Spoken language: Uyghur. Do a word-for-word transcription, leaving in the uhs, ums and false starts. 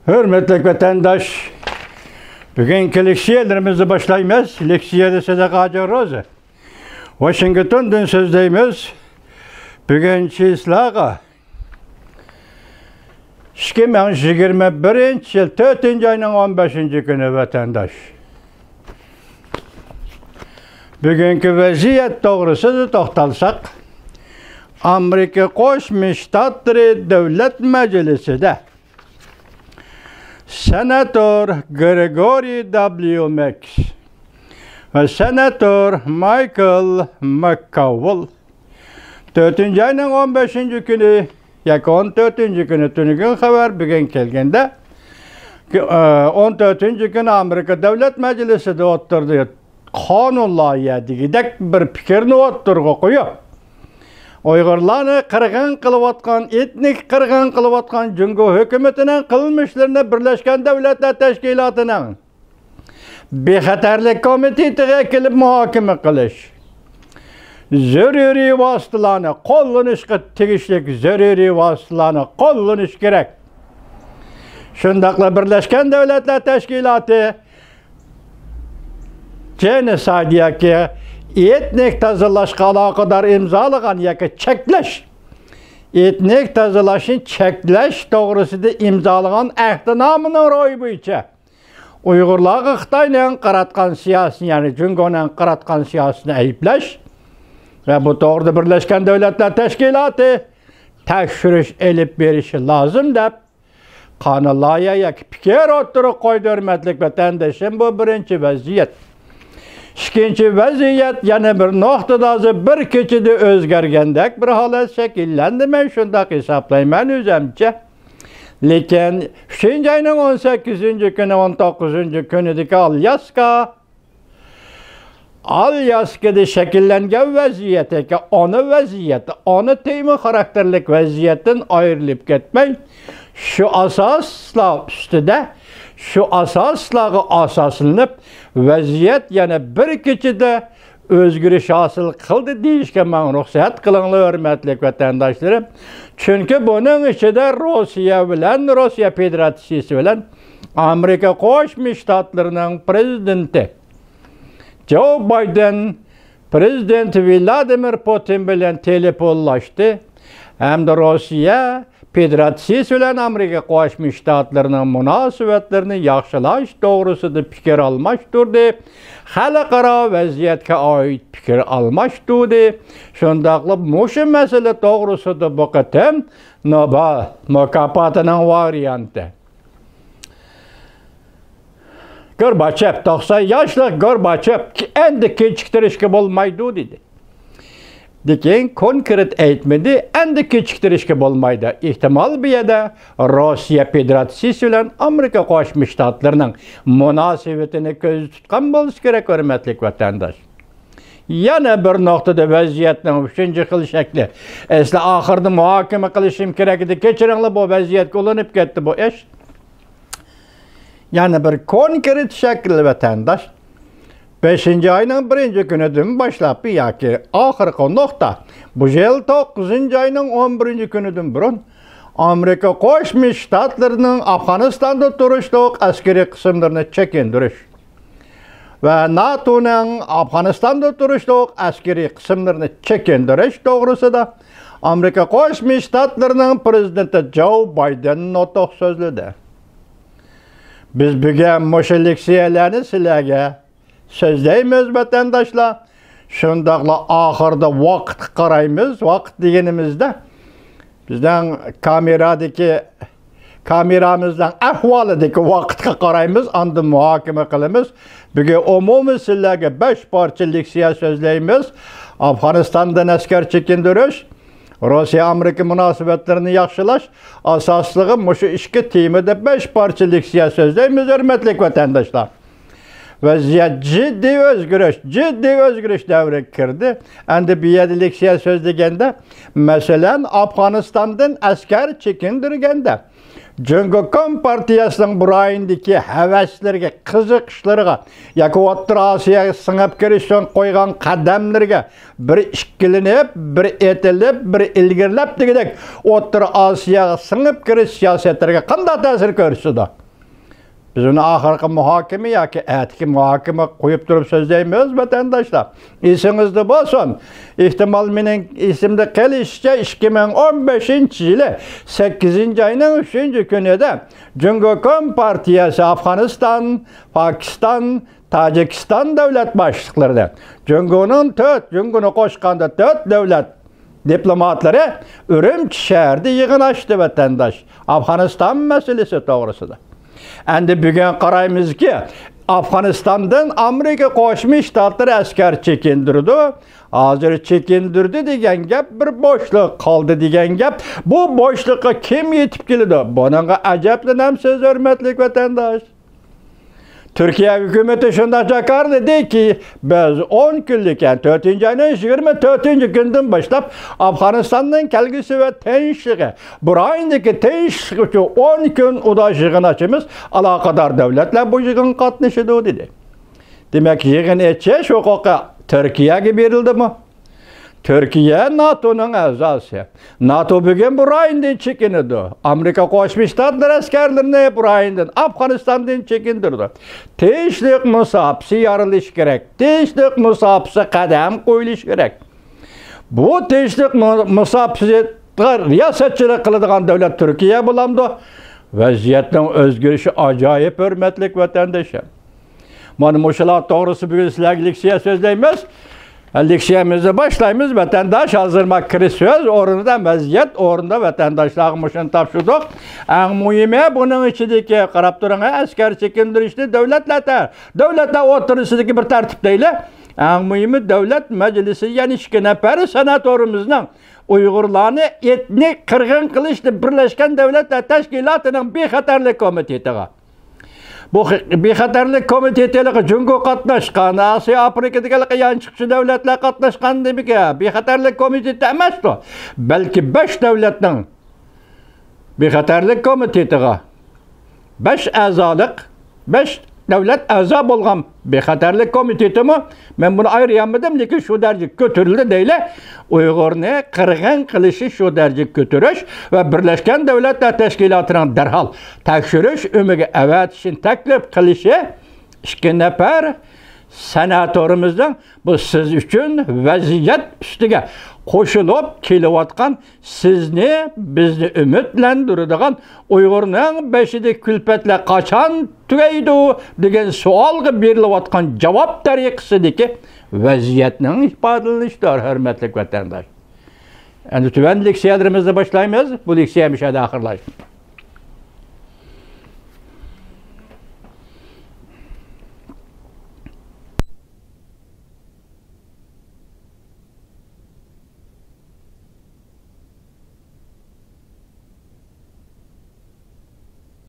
ھۆرمەتلىك ۋەتەنداش، بۈگۈنكى لېكسىيەلىرىمىزنى باشلايمىز. لېكسىيەدە سىدىق ھاجى روزى. ۋاشىنگتوندىن سۆزلەيمىز. بۈگۈن چىسلاغا ئىككى مىڭ يىگىرمە بىرىنچى يىل تۆتىنچى ئاينىڭ ئون بەشىنچى كۈنى ۋەتەنداش. بۈگۈنكى ۋەزىيەت توغرىسىدا توختالساق، ئامېرىكا قوشما شتاتلىرى دۆلەت مەجلىسىدە سېناتور گرېگورىي دابليۇ مېكس ۋە سېناتور مايكل ماككاۋل تۆتىنچى ئاينىڭ ئون بەشىنچى كۈنى ياكى ئون تۆتىنچى كۈنى، تۈنۈگۈن خەۋەر، بۈگۈن كەلگەندە، ئون تۆتىنچى كۈنى ئامېرىكا دۆلەت مەجلىسىدە ئوتتۇرىدە قانۇن لايىھە دېگۈدەك بىر پىكىرنى ئوتتۇرىغا قويۇپ، ئۇيغۇرلارنى قىرغىن قىلىۋاتقان، ئېتنىك قىرغىن قىلىۋاتقان جۇڭگو ھۆكۈمىتىنىڭ قىلمىشلىرىنى بىرلەشكەن دۆلەتلەر تەشكىلاتىنىڭ بىخەتەرلىك كومىتېتىغا ئەكېلىپ مۇھاكىمە قىلىش، زۆرۈرىي ۋاسىتىلارنى قوللىنىشقا تېگىشلىك زۆرۈرىي ۋاسىتىلارنى قوللىنىش كېرەك. شۇنداقلا بىرلەشكەن دۆلەتلەر تەشكىلاتى جېنوسايد ياكى ئېتنىك تازىلاشقا ئالاقىدار ئىمزالىغان ياكى چەكلەش، ئېتنىك تازىلاشنى چەكلەش توغرىسىدا ئىمزالىغان ئەھدىنامىنىڭ روھى بويىچە ئۇيغۇرلارغا خىتاينىڭ قاراتقان سىياسىتىنى، يەنى جۇڭگونىڭ قاراتقان سىياسىتىنى ئەيىبلەش ۋە بۇ توغرىدا بىرلەشكەن دۆلەتلەر تەشكىلاتى تەكشۈرۈش ئېلىپ بېرىشى لازىم، دەپ قانۇن لايىھە ياكى پىكىر ئوتتۇرىغا قويدى. ھۆرمەتلىك ۋەتەندىشىم، بۇ بىرىنچى ۋەزىيەت. ئىككىنچى ۋەزىيەت يەنە بىر نۇقتىدا ھازىر بىر كېچىدە ئۆزگەرگەندەك بىر ھالەت شەكىللەندى. مەن شۇنداق ھېسابلايمەن ئۆزەمچە. لېكىن ئۈچىنچى ئاينىڭ ئون سەككىزىنچى كۈنى، ئون توققۇزىنچى كۈنىدىكى ئالياسكا، ئالياسكىدا شەكىللەنگەن ۋەزىيەت ياكى ئانا ۋەزىيەت، ئانا تېما خاراكتېرلىك ۋەزىيەتتىن ئايرىلىپ كەتمەي، شۇ ئاساسلار ئۈستىدە، شۇ ئاساسلارغا ئاساسلىنىپ، ۋەزىيەت يەنە بىر كېچىدە ئۆزگىرىش ھاسىل قىلدى دېيىشكە ماڭا رۇخسەت قىلىڭلار، ھۆرمەتلىك ۋەتەنداشلىرىم. چۈنكى بۇنىڭ ئىچىدە روسىيە بىلەن، روسىيە فېدېراتسىيىسى بىلەن ئامېرىكا قوشما شتاتلىرىنىڭ پرېزىدېنتى جو بايدېن پرېزىدېنت ۋلادىمىر پۇتىن بىلەن تېلېفونلاشتى ھەمدە روسىيە فېدېراتسىيىسى بىلەن ئامېرىكا قوشما شتاتلىرىنىڭ مۇناسىۋەتلىرىنى ياخشىلاش توغرىسىدا پىكىر ئالماشتۇردى، خەلقئارا ۋەزىيەتكە ئائىت پىكىر ئالماشتۇردى. شۇنداقلا مۇشۇ مەسىلە توغرىسىدا بۇ قېتىم نوبېل مۇكاپاتىنىڭ ۋارىيانتى گورباچېف، توقسان ياشلىق گورباچېف، ئەمدى كېچىكتۈرۈشكە بولمايدۇ، دېدى. لېكىن كونكرېت ئېيتمىدى، ئەمدى كېچىكتۈرۈشكە بولمايدۇ. ئېھتىمال، بۇ يەردە روسىيە فېدېراتسىيىسى بىلەن ئامېرىكا قوشما شتاتلىرىنىڭ مۇناسىۋىتىنى كۆزدە تۇتقان بولسا كېرەك، ھۆرمەتلىك ۋەتەنداش. يەنە بىر نۇقتىدا ۋەزىيەتنىڭ ئۈچىنچى خىل شەكلى. ئەسلى ئاخىرىدا مۇھاكىمە قىلىشىم كېرەك ئىدى، كەچۈرۈڭلار، بۇ ۋەزىيەتكە ئۇلىنىپ كەتتى بۇ ئىش. يەنە بىر كونكرېت شەكىل، ۋەتەنداش. بەشىنچى ئاينىڭ بىرىنچى كۈنىدىن باشلاپ ياكى ئاخىرقى نۇقتا، بۇ يىل توققۇزىنچى ئاينىڭ ئون بىرىنچى كۈنىدىن بۇرۇن ئامېرىكا قوشما شتاتلىرىنىڭ ئافغانىستاندا تۇرۇشلۇق ئەسكىرىي قىسىملىرىنى چېكىندۈرۈش ۋە ناتونىڭ ئافغانىستاندا تۇرۇشلۇق ئەسكىرىي قىسىملىرىنى چېكىندۈرۈش توغرىسىدا ئامېرىكا قوشما شتاتلىرىنىڭ پرېزىدېنتى جو بايدېن نۇتۇق سۆزلىدى. بىز بۈگۈن مۇشۇ لېكسىيەلەرنى سىلەرگە سۆزلەيمىز، ۋەتەنداشلار. شۇنداقلا ئاخىرىدا ۋاقىتقا قارايمىز. ۋاقىت دېگىنىمىزدە، بىزنىڭ كامېرادىكى، كامېرامىزنىڭ ئەھۋالىدىكى ۋاقىتقا قارايمىز، ئاندىن مۇھاكىمە قىلىمىز. بۈگۈن ئومۇمىي سىلەرگە بەش پارچە لېكسىيە سۆزلەيمىز. ئافغانىستاندىن ئەسكەر چېكىندۈرۈش، روسىيە-ئامېرىكا مۇناسىۋەتلىرىنى ياخشىلاش، ئاساسلىقى مۇشۇ ئىككى تېمىدا بەش پارچە لېكسىيە سۆزلەيمىز، ھۆرمەتلىك ۋەتەنداشلار. ۋەزىيەت جىددىي ئۆزگىرىش، جىددىي ئۆزگىرىش دەۋرىگە كىردى. ئەمدى بۇ يەردە لېكسىيە سۆزلىگەندە، مەسىلەن، ئافغانىستاندىن ئەسكەر چېكىندۈرگەندە، جۇڭگو كومپارتىيەسىنىڭ بۇ رايوندىكى ھەۋەسلىرىگە، قىزىقىشلىرىغا ياكى ئوتتۇرا ئاسىياغا سىڭىپ كىرىش ئۈچۈن قويغان قەدەملىرىگە بىر ئىككىلىنىپ، بىر ئېتىلىپ، بىر ئىلگىرىلەپ دېگۈدەك ئوتتۇرا ئاسىياغا سىڭىپ كىرىش سىياسەتلىرىگە قانداق تەسىر كۆرسىتىدۇ؟ بىز ئۇنى ئاخىرقى مۇھاكىمە ياكى ئەتىكى مۇھاكىمىگە قويۇپ تۇرۇپ سۆزلەيمىز، ۋەتەنداشلار. ئېسىڭىزدە بولسۇن، ئېھتىمال، مېنىڭ ئېسىمدە قېلىشىچە، ئىككى مىڭ ئون بەشىنچى يىلى سەككىزىنچى ئاينىڭ ئۈچىنچى كۈنىدە جۇڭگو كومپارتىيەسى ئافغانىستان، پاكىستان، تاجىكىستان دۆلەت باشلىقلىرىنى، جۇڭگونىڭ تۆت، جۇڭگونى قوشقاندا تۆت دۆلەت دىپلوماتلىرى ئۈرۈمچى شەھىرىدە يىغىن ئاچتى، ۋەتەنداش، ئافغانىستان مەسىلىسى توغرىسىدا. ئەمدى بۈگۈن قارايمىزكى، ئافغانىستاندىن ئامېرىكا قوشما شتاتلىرى ئەسكەر چېكىندۈرىدۇ. ھازىر چېكىندۈردى دېگەن گەپ، بىر بوشلۇق قالدى دېگەن گەپ. بۇ بوشلۇققا كىم يېتىپ كېلىدۇ؟ بۇنىڭغا ئەجەبلىنەمسىز، ھۆرمەتلىك ۋەتەنداش؟ تۈركىيە ھۆكۈمىتى شۇنداق جاكارلىدىكى، بىز ئون كۈنلۈك، يەنى تۆتىنچى ئاينىڭ يىگىرمە تۆتىنچى كۈنىدىن باشلاپ ئافغانىستاننىڭ كەلگۈسى ۋە تىنچلىقى، بۇ رايوندىكى تىنچلىق ئۈچۈن ئون كۈن ئۇدا يىغىن ئاچىمىز، ئالاقىدار دۆلەتلەر بۇ يىغىنغا قاتنىشىدۇ، دېدى. دېمەك، يىغىن ئېچىش ھوقۇقى تۈركىيەگە بېرىلدىمۇ؟ تۈركىيە ناتونىڭ ئەزاسى. ناتو بۈگۈن بۇ رايوندىن چېكىنىدۇ. ئامېرىكا قوشما شتاتلىرى ئەسكەرلىرىنى بۇ رايوندىن، ئافغانىستاندىن چېكىندۈرىدۇ. تىنچلىق مۇساپىسى يارىلىشى كېرەك. تىنچلىق مۇساپىسى قەدەم قويۇلۇشى كېرەك. بۇ تىنچلىق مۇ-، مۇساپىسىغا رىياسەتچىلىك قىلىدىغان دۆلەت تۈركىيە بولامدۇ؟ ۋەزىيەتنىڭ ئۆزگىرىشى ئاجايىپ، ھۆرمەتلىك ۋەتەنداشلار. مانا مۇشۇلار توغرىسىدا بۈگۈن سىلەرگە لېكسىيە سۆزلەيمىز. لېكسىيەمىزنى باشلايمىز. ۋەتەنداش، ھازىر ما كىرىش سۆز ئورنىدا، ۋەزىيەت ئورنىدا، ۋەتەنداشلارغا مۇشۇنى تاپشۇردۇق. ئەڭ مۇھىمى، بۇنىڭ ئىچىدىكى، قاراپ تۇرۇڭ، ئەسكەر چېكىندۈرۈشنى دۆلەتلەر تە-، دۆلەتلەر ئوتتۇرىسىدىكى بىر تەرتىپ دەيلى. ئەڭ مۇھىمى، دۆلەت مەجلىسى، يەنى ئىككى نەپەر سېناتورىمىزنىڭ ئۇيغۇرلارنى ئېتنىك قىرغىن قىلىشتا بىرلەشكەن دۆلەتلەر تەشكىلاتىنىڭ بىخەتەرلىك كومىتېتىغا، بۇ خى-، بىخەتەرلىك كومىتېتى ھېلىقى جۇڭگو قاتناشقان، ئاسىيا، ئافرىقىدىكى ھېلىقى يانچۇقچى دۆلەتلەر قاتناشقان دېمىكى، بىخەتەرلىك كومىتېتى ئەمەستۇ، بەلكى بەش دۆلەتنىڭ بىخەتەرلىك كومىتېتىغا، بەش ئەزالىق، بەش دۆلەت ئەزا بولغان بىخەتەرلىك كومىتېتىمۇ، مەن بۇنى ئايرىيالمىدىم، لېكىن شۇ دەرىجىگە كۆتۈرۈلدى دەيلى. ئۇيغۇرنى قىرغىن قىلىشى شۇ دەرىجىگە كۆتۈرۈش ۋە بىرلەشكەن دۆلەتلەر تەشكىلاتىنىڭ دەرھال تەكشۈرۈش ئۈنۈمىگە ئەۋەتىشىنى تەكلىپ قىلىشى، ئىككى نەپەر سېناتورىمىزنىڭ بۇ سىز ئۈچۈن ۋەزىيەت ئۈستىگە قوشۇلۇپ كېلىۋاتقان، سىزنى، بىزنى ئۈمىدلەندۈرىدىغان، ئۇيغۇرنىڭ بېشىدىكى كۈلپەتلەر قاچان تۈگەيدۇ دېگەن سوئالغا بېرىلىۋاتقان جاۋاب تەرىقىسىدىكى ۋەزىيەتنىڭ ئىپادىلىنىشىدۇر، ھۆرمەتلىك ۋەتەنداش. ئەمدى تۆۋەن لېكسىيەلىرىمىزنى باشلايمىز. بۇ لېكسىيە مۇشۇ يەردە ئاخىرلاشتى.